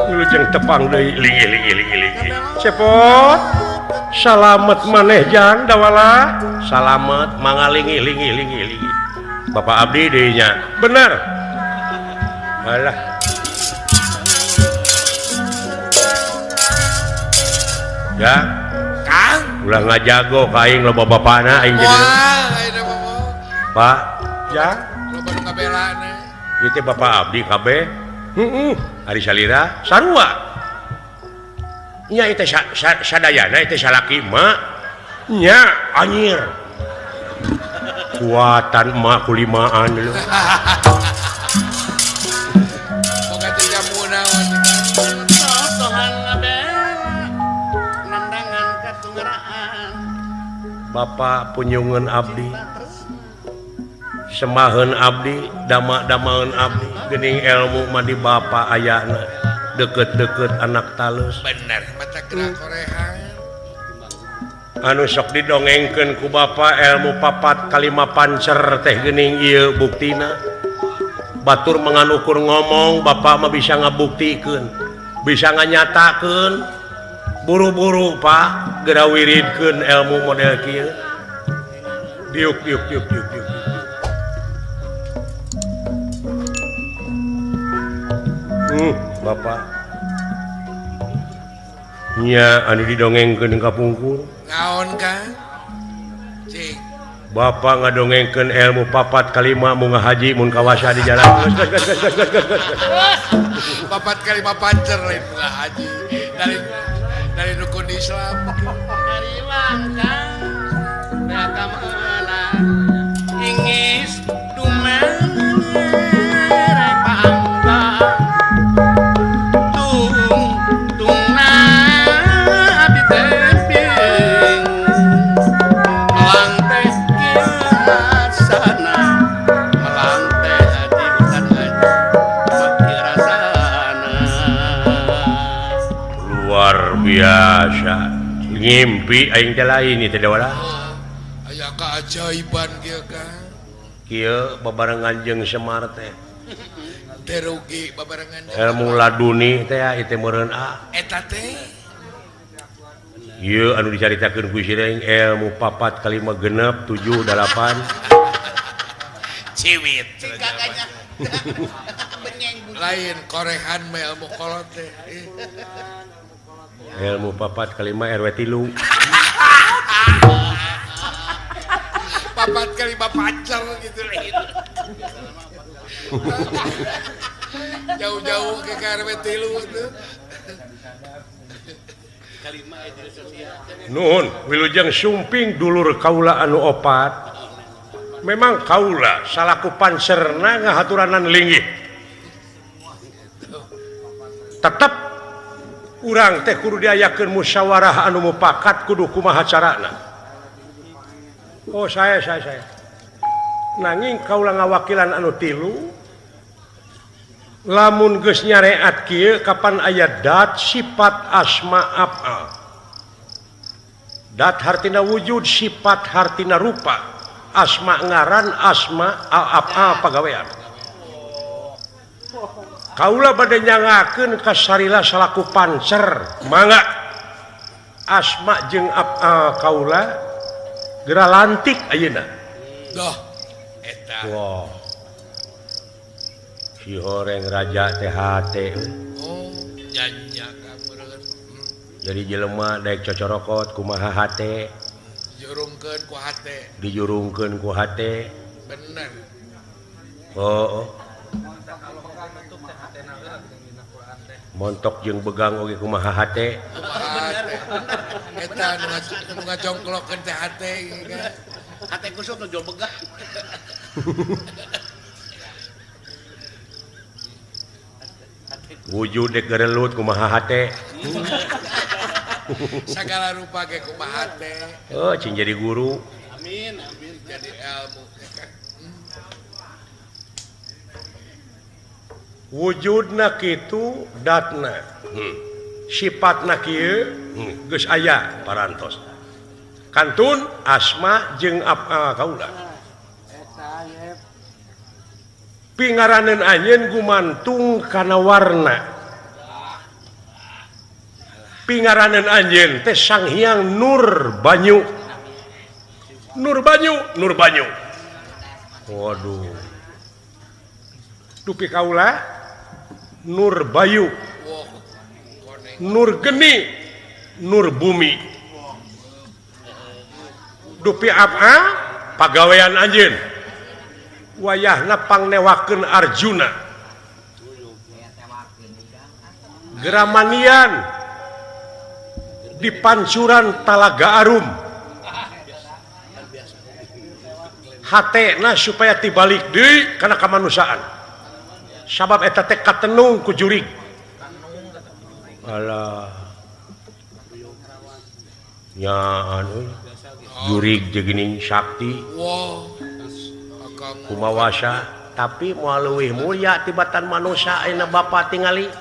Wilujeng tepang deui linggih linggih linggih linggih. Cepot. Salamet maneh jang dawala. Salamet mangga linggih linggih linggih linggih. Bapak abdi deui nya. Bener. Alah. Ya, Kang. Ulah ngajago ka aing loba bapana aing jadi. Pak, ya. Loba nu ngabelana. Ieu teh bapak abdi kabeh. Heeh, ari salira sarua. Nya ieu teh sadayana ieu teh salaki emak. Nya anjir. Kuatan emak kulimaan lho. Boga teh jamu naon. Bapak punyungan abdi semaheun abdi dama-damaeun abdi geuning ilmu mah di bapak ayana deket-deket anak talus bener mata gerak korehan anu sok didongengkeun ku bapak ilmu papat kalima pancer teh geuning ieu buktina batur menganukur ngomong bapak mah bisa ngabuktikeun bisa nganyatakeun buru-buru Pak geura wiridkeun ilmu model kieu diuk diuk diuk diuk diuk. Bapak nya anu didongengkeun ka pungkur naon Kang cing Bapak ngadongengkeun ilmu papat kalima mun ngahaji mun kawasa di jalan. Papat kalima pancer lain mun ngahaji dari rukun Islam dari wangkang mereka menang ingis dumere pangga tung tungna abdi teping melang teh kiasana melang teh adi bukan haji maki rasana luar biasa ngimpi aing teh lain ieu teh wala aya keajaiban kieu Kang kieu babarengan jeung Semar teh teh rugi babarengan ilmu laduni teh ieu teh meureun a eta teh ieu anu dicaritakeun ku Sireng ilmu papat kalima genep 7 8 ciwit lain korehan mah ilmu kolot teh ilmu papat kalima RW 3 papat kalima pancer gitu lain jauh-jauh ke RW 3 itu. Nuhun wilujeng sumping dulur kaula anu opat memang kaula salaku pancerna ngahaturanan linggih tetep urang teh kudu diayakeun musyawarah anu mupakat kudu kumaha carana. Oh saya nanging kaula ngawakilan anu tilu lamun geus nyareat kieu kapan aya dat sifat asma af'al. Dat hartina wujud, sifat hartina rupa, asma ngaran, asma af'al pagawean. Kaula bade nyangakeun ka Sarila salaku pancer mangga asma jeung af'al kaula geura lantik ayeuna. Doh eta. Wah. Si horeng raja teh hate. Oh, nyanyi ka meureun. Jadi jelema daek cocorokot kumaha hate? Dijurungkeun ku hate. Dijurungkeun ku hate. Bener. Oh. Montok jeung begang oge kumaha hate? Eta nu ngajongklokkeun teh hate kan. Hate kusut nu jual begang. Wujud dek gerelut kumaha hate. Sagala rupa ge kumaha hate. Oh, cing jadi guru. Amin, amin jadi ilmu. Wujudna kitu datna. Sifatna kieu geus aya parantos. Kantun asma jeung af'al kaula. Pingaraneun anjeun gumantung kana warna. Pingaraneun anjeun teh Sang Hyang Nur Banyu. Nur Banyu, Nur Banyu. Waduh. Dupi kaula Nur Bayu. Nur Geni, Nur Bumi. Dupi apa pagawean anjeun wayahna pangnewakeun Arjuna Geramanian di pancuran Talaga Arum hatena supaya tibalik deui kana kamanusiaan sabab eta teh katenung ku jurig alah nya anu jurig jeung geuning sakti kumawasa tapi moal leuwih mulia tibatan manusia ayeuna bapa tingali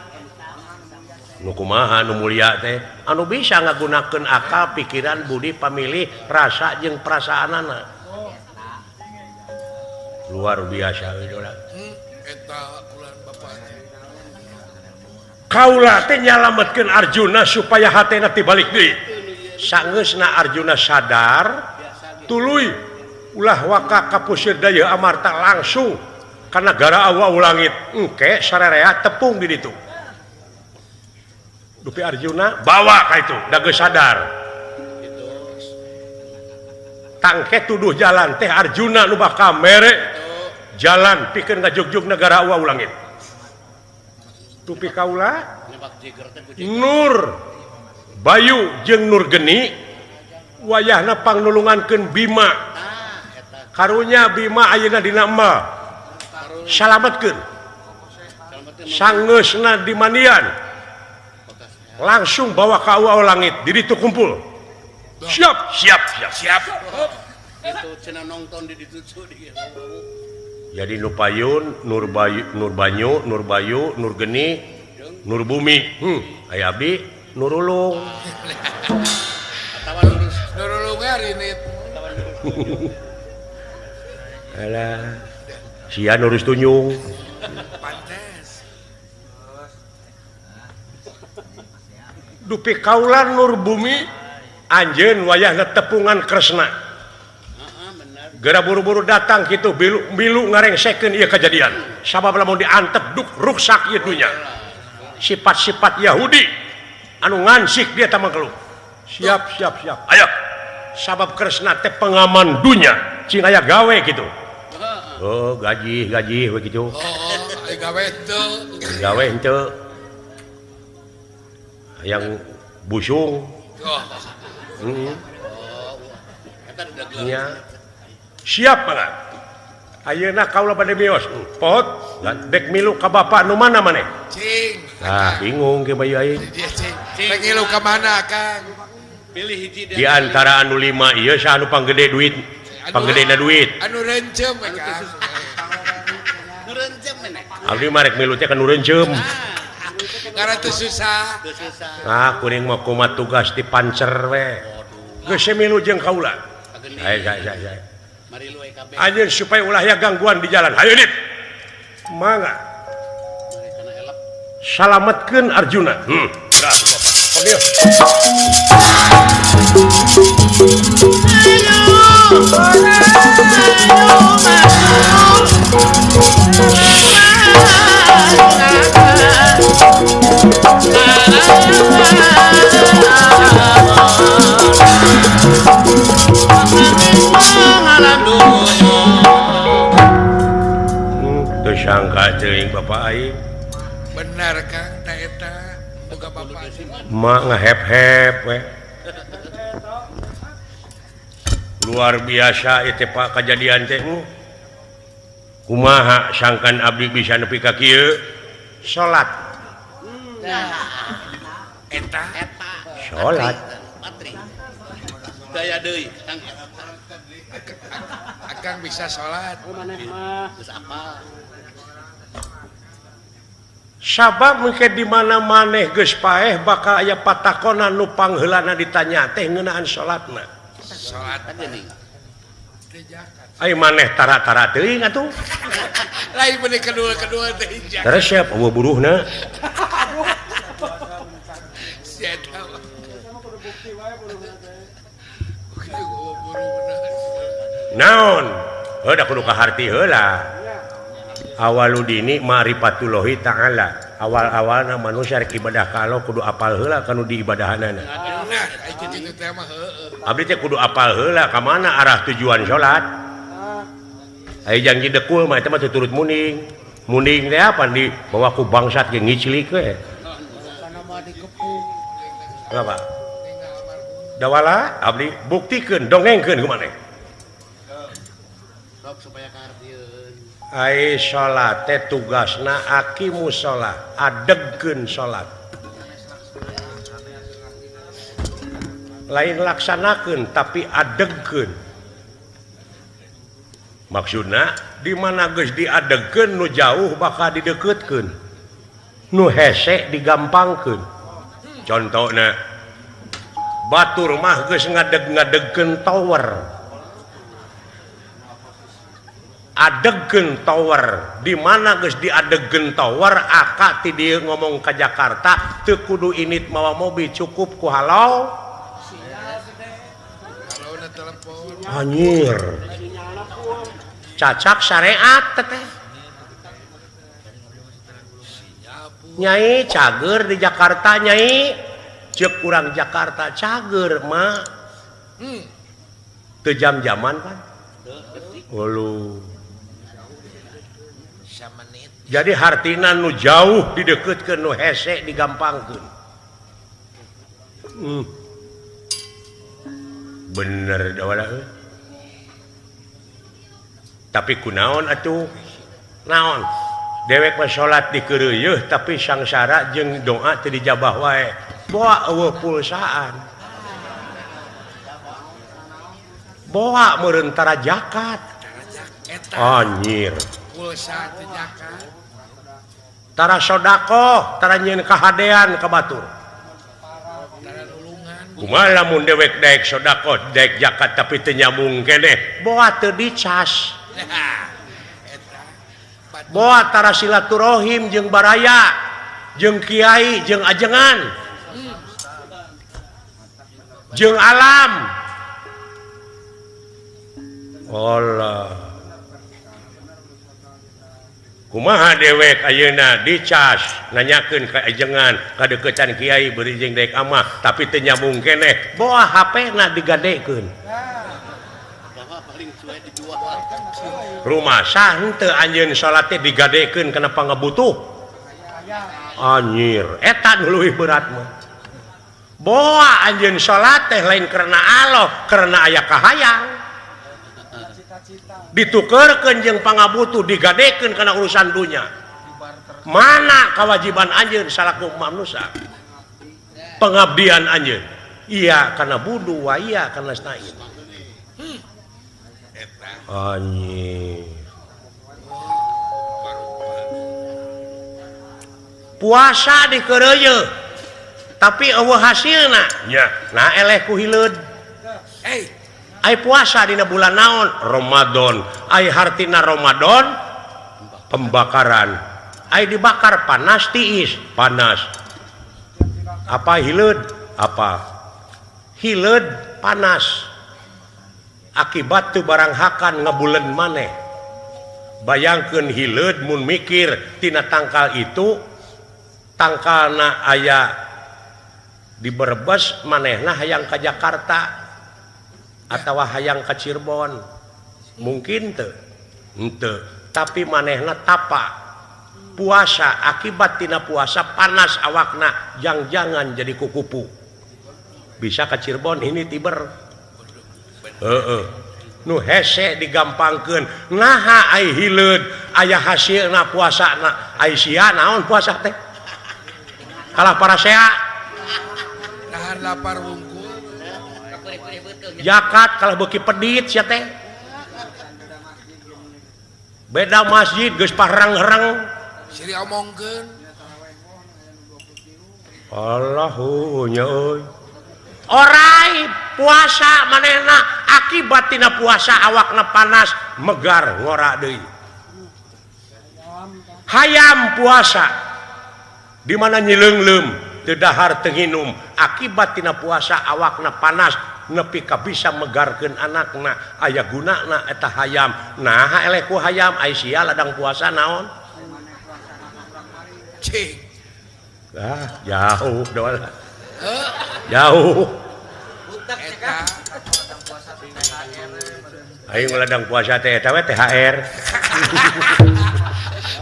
nu kumaha nu mulia teh anu bisa ngagunakeun akal pikiran budi pamilih rasa jeung perasaanana luar biasa idola eta ulah bapa kaula teh nyalametkeun Arjuna supaya hatena tibalik deui sangeusna Arjuna sadar tuluy ulah waka ka pusir dayeuh Amarta langsung ka nagara awu langit engke sararea tepung di ditu dupi Arjuna bawa ka itu da geus sadar tangke tuduh jalan teh Arjuna nu bakal mere jalan pikeun ngajugjug negara awu langit dupi kaula Nur Bayu jeung Nur Geni wayahna pangnulungankeun Bima karunya Bima ayeuna dina emal salametkeun sangeusna di mandian langsung bawa ka awu langit di ditu kumpul siap siap siap siap itu cenah nonton di ditu jadi nu payun Nur Bayu Nur Banyu Nur Bayu Nur Geni Nur Bumi aya abdi Nurulung atawa Nurulung rinit alah sia nurus tunjung pantes dupi kaulan Nur Bumi anjeun wayahna tepungan Kresna geura buru-buru datang kitu bilu ngarengsekeun ieu kajadian sabab lamun diantep duk ruksak ieu dunya sifat-sifat Yahudi anu ngansik dia tamang keluh siap siap siap ayo sabab Kresna teh pengaman dunya cing aya gawe kitu oh gaji gaji we kitu oh aya gawe teu gawe henteu hayang busung oh eta nya siap banget ayeuna kaula bade mios pot dek milu ka bapa nu mana maneh cing ah bingung ge bayu aing dek milu ka mana Kang pilih hiji di antara anu 5 ieu saha anu panggede duit panggedena duit anu rencem we Kang nu rencem maneh abdi mah rek milu teh ka nu rencem karena teu susah ah kuring mah kumaha tugas di pancer we geus milu jeung kaula saya saya anjeun supaya ulah ya gangguan di jalan hayu dit mangga salametkeun Arjuna geura bapak dieu teu sangka teuing bapak aing benar Kang ta eta boga bapak mak ngahep-hep we luar biasa ieu teh Pak kajadian teh kumaha sangkan abdi bisa nepi ka kieu salat eta salat daya deui Kang akang bisa salat maneh mah geus apal sabab mungkin di mana maneh geus paeh bakal aya patakonan nu pangheulana ditanya teh ngeunaan salatna salat geuning ai maneh tara-tara teuing atuh lain bener kedua-kedua teh hijak resep eueuh buruhna sia eta naon heuh da kudu kaharti heula awaludini ma'rifatullahi ta'ala Awal-awalna manusia rek ibadah ka Allah kudu apal heula kanu diibadahanana. Nah, ai kitu teh mah heueuh. Abdi teh kudu apal heula ka mana arah tujuan salat. Ai janji dekul mah eta mah teu turut munding. Munding teh apa di bawa ku bangsat ge ngiclik we. Apa? Dawala abdi buktikeun dongengkeun ku maneh. Sok supaya kahartieun. Ai salat teh tugasna aqimus shalah, adegkeun salat. Lain laksanakeun tapi adegkeun. Maksudna di mana geus diadegkeun nu jauh bakal dideukeutkeun. Nu hese digampangkeun. Contohna batur mah geus ngadeg-ngadegkeun tower. Adegkeun tower di mana geus diadegkeun tower aka ti dieu ngomong ka Jakarta teu kudu init mawa mobil cukup ku halau. Anjir. Cacak syariat teteh. Nyai cager di Jakarta nyai. Ceuk urang Jakarta cager mah. Teu jam-jaman kan. Ulu. Jadi hartina nu jauh dideukeutkeun nu hese digampangkeun. Bener dawala euy. Tapi kunaon atuh? Naon? Dewek mah salat dikeureuyeun tapi sangsara jeung doa teu dijabah wae. Boa eueuh pulsaan. Boa meureun tara zakat. Anjir. Pulsa teu zakat. Tara sedekah, tara nyieun kahadean ka batur. Kumaha lamun dewek daek sedekah, daek zakat tapi teu nyambung keneh, boa teu dicas. Boa tara silaturahim jeung baraya, jeung kiai, jeung ajengan. Jeung alam. Allah. Kumaha dewek ayeuna dicas nanyakeun ka ajengan kadeukeutan kiai beureum jeung daek amah tapi teu nyambung keneh boa HP-na digadekeun. Rumasa henteu anjeun salat teh digadekeun kana pangabutuh. Anjir, eta nu leuwih berat mah. Boa anjeun salat teh lain karena Allah, karena aya kahayang. Ditukerkeun jeung pangabutuh digadekeun kana urusan dunya. Mana kewajiban anjeun salaku manusia? Pengabdian anjeun. Iya kana budu wa iya kana stain. Anjir. Puasa dikeureuyeun tapi eueuh hasilna. Nya, nah eleh ku hileud. Ai puasa dina bulan naon? Ramadan. Ai hartina Ramadan pembakaran. Ai dibakar panas tiis, panas. Apa hileud? Apa? Hileud panas. Akibat teu barang hakan ngabuleun maneh. Bayangkeun hileud mun mikir tina tangkal itu tangkalna aya di Brebes manehna hayang ka Jakarta atawa hayang ka Cirebon. Mungkin teu? Henteu. Tapi manehna tapa puasa akibat tina puasa panas awakna jang-jangan jadi kukupu. Bisa ka Cirebon ini tiber. Heeh. Nu hese digampangkeun. Naha ai hileud aya hasilna puasana. Ai sia naon puasa teh? Kalah parasea. Nahan lapar wungkul. Zakat kalah beuki pedit sia teh. Beda masjid geus parang-herang. Siri omongkeun. Allahu nya euy. Orai puasa manehna akibat tina puasa awakna panas megar ngora deui. Hayam puasa di mana nyileungleum teu dahar teu nginum akibat tina puasa awakna panas nepi ka bisa megarkeun anakna aya gunana eta hayam. Naha eleh ku hayam ai sia ladang puasa naon? Cing. Ah, jauh doa. Jauh. Eta. Aing ladang puasa teh eta we THR.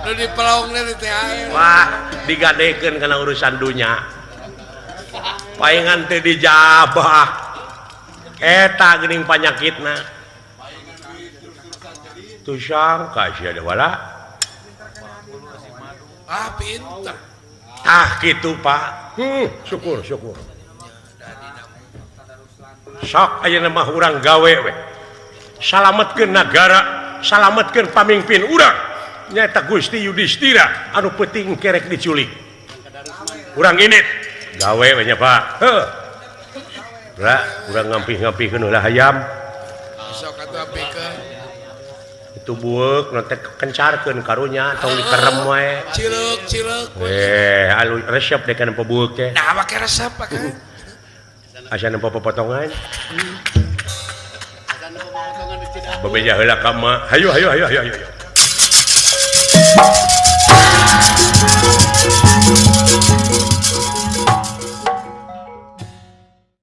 Nu dipelong teh THR. Wah, digadekeun kana urusan dunya. Paingan teh dijabah. Eta geuning panyakitna. Tuh sangka sia da wala. Ah, pinter. Ah, gitu Pak. Syukur, syukur. Sok ayeuna mah urang gawe we. Salametkeun nagara, salametkeun pamimpin urang. Nyaeta Gusti Yudhistira anu peuting kerek diculik. Urang init gawe we nya Pak. Heuh. Lah, urang ngampih-ngampihkeun heula hayam. Sok atuh ampikeun. Itu bueuk nu teh kencarkeun karunya tong dikerem wae. Cileuk, cileuk. Alu resep deh kana bueuk teh. Nah, make resep akang. Asa nempo popotongan. Bebeja heula ka emak. Hayu hayu hayu hayu hayu.